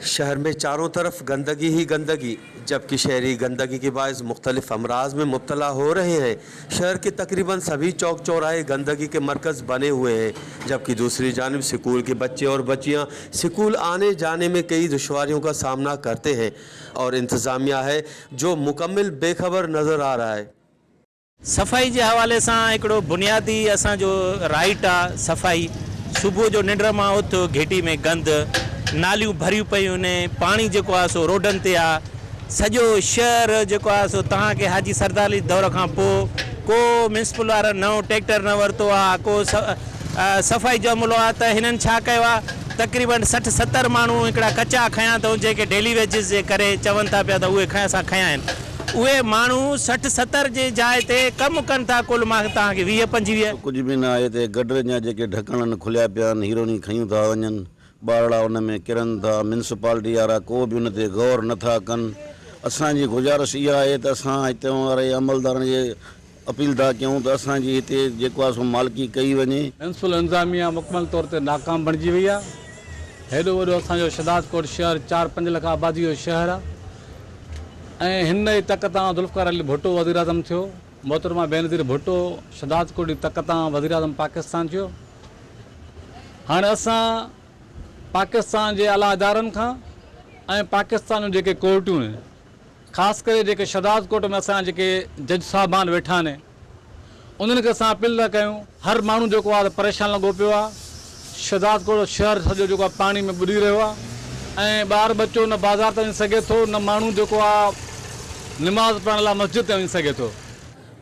शहर में चारों तरफ गंदगी ही गंदगी, जबकि शहरी गंदगी के बायस मुख्तलिफ अमराज में मुब्तला हो रहे हैं। शहर के तकरीबन सभी चौक चौराहे गंदगी के मरकज़ बने हुए हैं, जबकि दूसरी जानिब स्कूल के बच्चे और बच्चियां स्कूल आने जाने में कई दुश्वारियों का सामना करते हैं और इंतज़ामिया है जो मुकम्मल बेखबर नज़र आ रहा है। صفائي جي حوالي سان هڪڙو بنيادي اسان جو رائيٽ آ صفائي، صبح جو ننڊ مان اٿ گهٽي ۾ گند، ناليون ڀريون پيون آهن، پاڻي جيڪو آ سو روڊن تي آ، سڄو شهر جيڪو آ سو توهان کي حاجي سردار علي دور کان پوء ڪو ميونسپل وارن نئون ٽيڪٽر نه ورتو آ، ڪو صفائي جو عملو آ ته هنن ڇا ڪيو آ تقريبن 60 70 ماڻهو هڪڙا ڪچا کنيا اٿئون جيڪي ڊيلي ويجز جي ڪري چون ٿا پيا ته اهي کڻي اسان کنيا آهن. اهي ماڻهو 60 70 جي جاء تي ڪم ڪن ٿا ڪل مان توهان کي 20 25. ڪجهه به نه آهي هتي گڊرن جا جيڪي ڍڪڻ آهن کليا پيا آهن هيروني کنيون ٿا وڃن ٻارڙا ان ۾ ڪرن ٿا ميونسپالٽي وارا ڪو به ان تي غور نه ٿا ڪن اسان جي گذارش اها آهي ته اسان هتي واري عملدارن کي اپيل ٿا ڪيون ته اسان جي هتي جيڪو آهي سو مالڪي ڪئي وڃي. ميونسپل انتظاميا مڪمل طور تي ناڪام بڻجي وئي آهي. هيڏو وڏو اسان جو شهدادڪوٽ شهر چار پنج لک آبادي جو شهر آهي ۽ هن ئي تڪ تان ذوالفقار علي ڀٽو وزيراعظم ٿيو، محترمه بينظير ڀٽو شهدادڪوٽ جي تڪ تان وزيراعظم پاڪستان ٿيو. هاڻي اسان پاڪستان جي اعليٰ ادارن کان ۽ پاڪستان جون جيڪي ڪورٽون آهن، خاص ڪري جيڪي شھدادڪوٽ ۾ اسان جا جيڪي جج صاحبان ويٺا آھن انھن کي اسان اپيل ٿا ڪيون ھر ماڻھو جيڪو آ ته پريشان لڳو پيو آ شھدادڪوٽ شھر سڄو جيڪو آ پاڻي ۾ ٻڏي رھيو آ ۽ ٻار ٻچو نه بازار تي وڃي سگھي ٿو نه ماڻھو جيڪو آ نماز پڙھڻ لاء مسجد تي وڃي سگھي ٿو.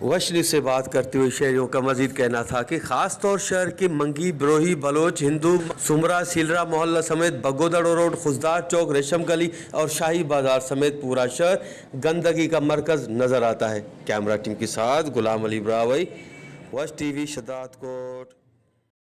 वश न्यूज़ से बात करते हुए शहरियों का मजीद कहना था कि खास तौर शहर के मंगी, ब्रोही, बलोच, हिंदू, सुमरा, सीलरा मोहल्ला समेत बगोदड़ो रोड, खुजदार चौक, रेशम गली और शाही बाजार समेत पूरा शहर गंदगी का मरकज़ नज़र आता है। कैमरा टीम के साथ गुलाम अली ब्रावई, वश टीवी, शहदादकोट।